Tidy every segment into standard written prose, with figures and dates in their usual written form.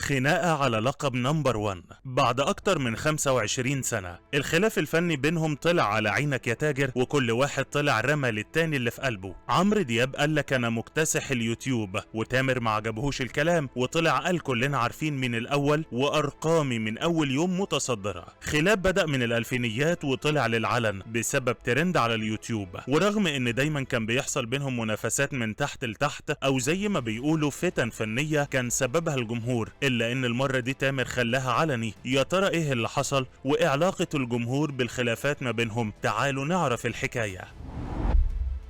خناقة على لقب number 1 بعد أكتر من 25 سنة. الخلاف الفني بينهم طلع على عينك يا تاجر، وكل واحد طلع رمى للتاني اللي في قلبه. عمرو دياب قال لك أنا مكتسح اليوتيوب، وتامر ما عجبهوش الكلام وطلع قال كلنا عارفين من الأول وأرقامي من أول يوم متصدرة. خلاف بدأ من الألفينيات وطلع للعلن بسبب ترند على اليوتيوب، ورغم إن دايما كان بيحصل بينهم منافسات من تحت لتحت أو زي ما بيقولوا فتن فنية كان سببها الجمهور، إلا إن المرة دي تامر خلاها علني. يا ترى إيه اللي حصل وإيه علاقة الجمهور بالخلافات ما بينهم؟ تعالوا نعرف الحكاية.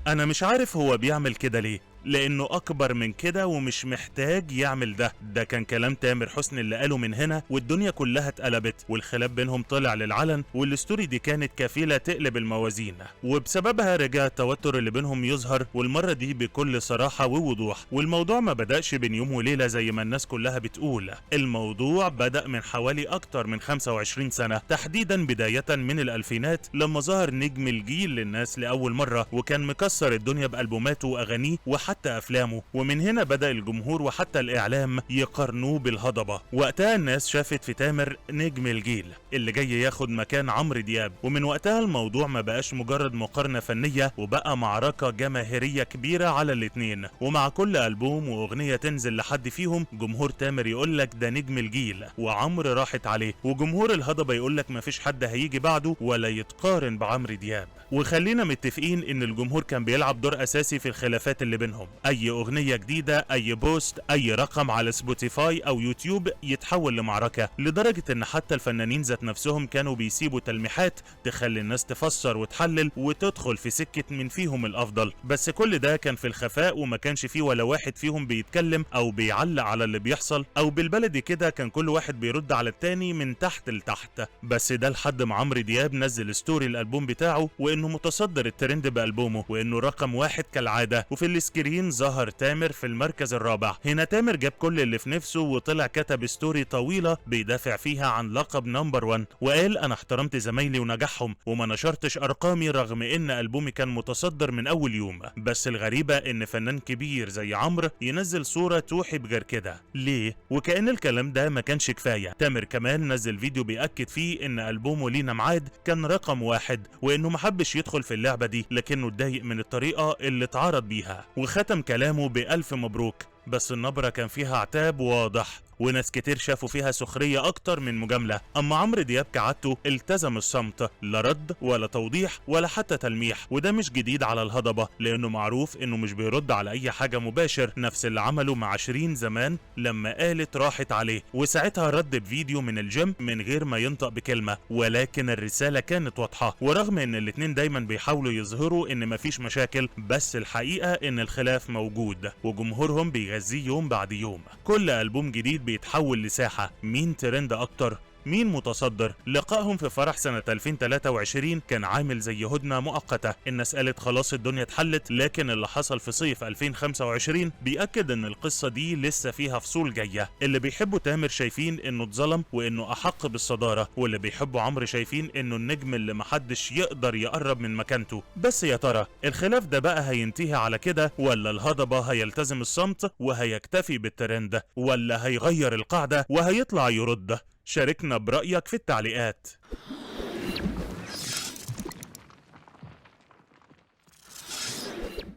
أنا مش عارف هو بيعمل كده ليه، لأنه أكبر من كده ومش محتاج يعمل ده. ده كان كلام تامر حسني اللي قاله من هنا، والدنيا كلها اتقلبت والخلاف بينهم طلع للعلن، وال story دي كانت كفيلة تقلب الموازين، وبسببها رجع التوتر اللي بينهم يظهر، والمرة دي بكل صراحة ووضوح. والموضوع ما بدأش بين يوم وليلة زي ما الناس كلها بتقول، الموضوع بدأ من حوالي أكتر من 25 سنة، تحديدا بداية من الألفينات لما ظهر نجم الجيل للناس لأول مرة، وكان مكسر الدنيا بألبوماته وأغانيه وحتى أفلامه. ومن هنا بدأ الجمهور وحتى الإعلام يقارنوه بالهضبة. وقتها الناس شافت في تامر نجم الجيل اللي جاي ياخد مكان عمرو دياب، ومن وقتها الموضوع ما بقاش مجرد مقارنة فنية، وبقى معركة جماهيرية كبيرة على الاتنين. ومع كل ألبوم وأغنية تنزل لحد فيهم، جمهور تامر يقولك ده نجم الجيل وعمرو راحت عليه، وجمهور الهضبة يقولك مفيش حد هيجي بعده ولا يتقارن بعمرو دياب. وخلينا متفقين إن الجمهور كان بيلعب دور أساسي في الخلافات اللي بينهم. اي اغنية جديدة، اي post، اي رقم على سبوتيفاي او يوتيوب يتحول لمعركة، لدرجة ان حتى الفنانين ذات نفسهم كانوا بيسيبوا تلميحات تخلي الناس تفسر وتحلل وتدخل في سكة من فيهم الافضل. بس كل ده كان في الخفاء، وما كانش فيه ولا واحد فيهم بيتكلم او بيعلق على اللي بيحصل، او بالبلدي كده كان كل واحد بيرد على التاني من تحت لتحت. بس ده لحد ما عمرو دياب نزل story الالبوم بتاعه، وانه متصدر الترند بألبومه، وانه رقم واحد كالعادة، وفي ال screen ظهر تامر في المركز الرابع. هنا تامر جاب كل اللي في نفسه وطلع كتب story طويلة بيدافع فيها عن لقب number 1، وقال انا احترمت زمايلي ونجاحهم وما نشرتش ارقامي رغم ان البومي كان متصدر من اول يوم. بس الغريبة ان فنان كبير زي عمرو ينزل صورة توحي بغير كده، ليه؟ وكأن الكلام ده ما كانش كفاية، تامر كمان نزل فيديو بيأكد فيه ان البومه لينا ميعاد كان رقم واحد، وانه محبش يدخل في اللعبة دي، لكنه اتضايق من الطريقة اللي اتعرض بيها، وختم كلامه بألف مبروك. بس النبرة كان فيها عتاب واضح، وناس كتير شافوا فيها سخرية أكتر من مجاملة. أما عمرو دياب كعادته التزم الصمت، لا رد ولا توضيح ولا حتى تلميح، وده مش جديد على الهضبة، لأنه معروف إنه مش بيرد على أي حاجة مباشر، نفس اللي عمله مع شيرين زمان لما قالت راحت عليه، وساعتها رد بفيديو من الجيم من غير ما ينطق بكلمة، ولكن الرسالة كانت واضحة. ورغم إن الاتنين دايما بيحاولوا يظهروا إن مفيش مشاكل، بس الحقيقة إن الخلاف موجود، وجمهورهم بيغذيه يوم بعد يوم. كل ألبوم جديد بيتحول لساحة، مين ترند أكتر، مين متصدر. لقائهم في فرح سنة 2023 كان عامل زي هدنة مؤقتة، الناس قالت خلاص الدنيا اتحلت، لكن اللي حصل في صيف 2025 بيأكد ان القصة دي لسه فيها فصول جاية. اللي بيحبوا تامر شايفين انه اتظلم وانه احق بالصدارة، واللي بيحبوا عمرو شايفين انه النجم اللي محدش يقدر يقرب من مكانته. بس يا ترى الخلاف ده بقى هينتهي على كده، ولا الهضبة هيلتزم الصمت وهيكتفي بالترند، ولا هيغير القاعدة وهيطلع يرد؟ شاركنا برأيك في التعليقات.